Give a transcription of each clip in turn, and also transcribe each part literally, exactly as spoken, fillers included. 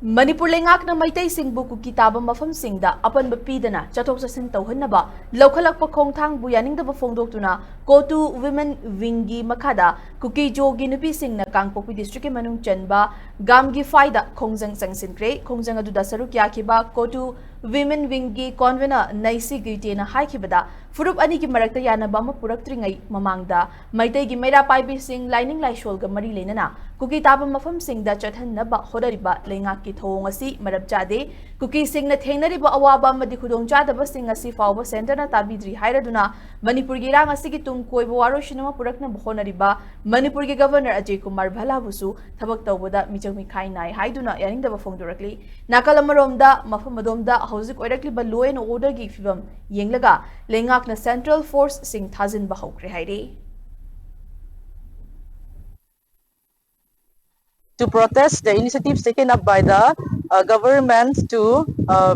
ꯃꯅꯤꯄꯨꯔ ꯂꯩꯉꯥꯛꯅ ꯃꯩꯇꯩꯁꯤꯡꯕꯨ ꯀꯨꯀꯤ ꯇꯥꯕ ꯃꯐꯝꯁꯤꯡꯗ ꯑꯄꯟꯕ ꯄꯤꯗꯅ ꯆꯠꯊꯣꯛ ꯆꯠꯁꯤꯟ ꯇꯧꯍꯟꯅꯕ ꯂꯧꯈꯠꯂꯛꯄ ꯈꯣꯡꯊꯥꯡꯕꯨ ꯌꯥꯅꯤꯡꯗꯕ ꯐꯣꯡꯗꯣꯛꯇꯨꯅ ꯀꯣꯇꯨ ꯋꯤꯃꯦꯟ ꯋꯤꯡꯒꯤ ꯃꯈꯥꯗ ꯀꯨꯀꯤ ꯖꯣꯒꯤ ꯅꯨꯄꯤꯁꯤꯡꯅ ꯀꯥꯡꯄꯣꯛꯄꯤ ꯗꯤꯁꯇ꯭ꯔꯤꯛꯀꯤ ꯃꯅꯨꯡ ꯆꯟꯕ ꯒꯥꯝꯒꯤꯐꯥꯏꯗ ꯈꯣꯡꯖꯪ ꯆꯪꯁꯤꯟꯈ꯭ꯔꯦ꯫ ꯈꯣꯡꯖꯪ ꯑꯗꯨꯗ ꯁꯔꯨꯛ ꯌꯥꯈꯤꯕ ꯀꯣꯇꯨ ꯋꯤꯃꯦꯟ ꯋꯤꯡꯒꯤ ꯀꯣꯟꯚꯦꯅꯔ ꯅꯩꯁꯤ ꯒꯤꯇꯦꯅ ꯍꯥꯏꯈꯤꯕꯗ, ꯐꯨꯔꯨꯞ ꯑꯅꯤꯒꯤ ꯃꯔꯛꯇ ꯌꯥꯅꯕ ꯑꯃ ꯄꯨꯔꯛꯇ꯭ꯔꯤꯉꯩ ꯃꯃꯥꯡꯗ ꯃꯩꯇꯩꯒꯤ ꯃꯩꯔꯥ ꯄꯥꯏꯕꯤꯁꯤꯡ ꯂꯥꯏꯅꯤꯡ ꯂꯥꯏꯁꯣꯜꯒ ꯃꯔꯤ ꯂꯩꯅꯅ ꯀꯨꯀꯤ ꯇꯥꯕ ꯃꯐꯝꯁꯤꯡꯗ ꯆꯠꯍꯟꯅꯕ ꯍꯣꯠꯅꯔꯤꯕ ꯂꯩꯉꯥꯛꯀꯤ ꯊꯧꯑꯣꯡ ꯑꯁꯤ ꯃꯔꯝ ꯆꯥꯗꯦ꯫ ꯀꯨꯀꯤꯁꯤꯡꯅ ꯊꯦꯡꯅꯔꯤꯕ ꯑꯋꯥꯕ ꯑꯃꯗꯤ ꯈꯨꯗꯣꯡꯆꯥꯗꯕꯁꯤꯡ ꯑꯁꯤ ꯐꯥꯎꯕ ꯁꯦꯟꯇꯔꯅ ꯇꯥꯕꯤꯗ꯭ꯔꯤ ꯍꯥꯏꯔꯗꯨꯅ ꯃꯅꯤꯄꯨꯔꯒꯤ ꯏꯔꯥꯡ ꯑꯁꯤꯒꯤ ꯇꯨꯡ ꯀꯣꯏꯕ ꯋꯥꯔꯣꯏꯁꯤꯟ ꯑꯃ ꯄꯨꯔꯛꯅꯕ ꯍꯣꯠꯅꯔꯤꯕ ꯃꯅꯤꯄꯨꯔꯒꯤ ꯒꯚꯔꯅꯔ ꯑꯖꯌ ꯀꯨꯃꯥꯔ ꯚꯜꯂꯥꯕꯨꯁꯨ ꯊꯕꯛ ꯇꯧꯕꯗ ꯃꯤꯆꯪ ꯃꯤꯈꯥꯏ ꯅꯥꯏ ꯍꯥꯏꯗꯨꯅ ꯌꯥꯅꯤꯡꯗꯕ ꯐꯣꯡꯗꯣꯔꯛꯂꯤ꯫ ꯅꯥꯀꯜ ꯑꯃꯔꯣꯝꯗ ꯃꯐꯝ ꯑꯗꯣꯝꯗ ꯍꯧꯖꯤꯛ ꯑꯣꯏꯔꯛꯂꯤꯕ law and orderꯒꯤ ꯐꯤꯕꯝ ꯌꯦꯡꯂꯒ ꯂꯩꯉꯥꯛꯅ central forceꯁꯤꯡ ꯊꯥꯖꯤꯟꯕ ꯍꯧꯈ꯭ꯔꯦ ꯍꯥꯏꯔꯤ꯫ To protest the initiatives taken up by the uh, government to uh,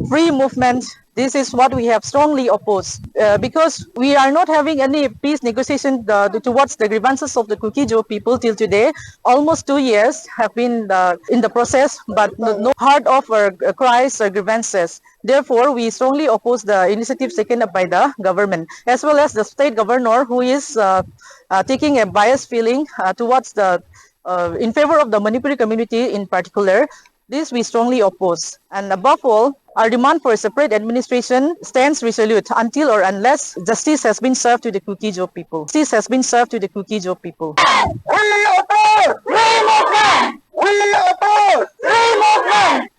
free movement. This is what we have strongly opposed uh, because we are not having any peace negotiation uh, towards the grievances of the Kuki-Zo people till today. Almost two years have been uh, in the process, but no, no heard of or cries or grievances. Therefore, we strongly oppose the initiatives taken up by the government, as well as the state governor, who is uh, uh, taking a biased feeling uh, towards the uh, in favor of the Manipuri community in particular. This we strongly oppose. And above all, our demand for a separate administration stands resolute until or unless justice has been served to the Kuki-Zo people. Justice has been served to the Kuki-Zo people. We oppose free movement! We oppose free movement!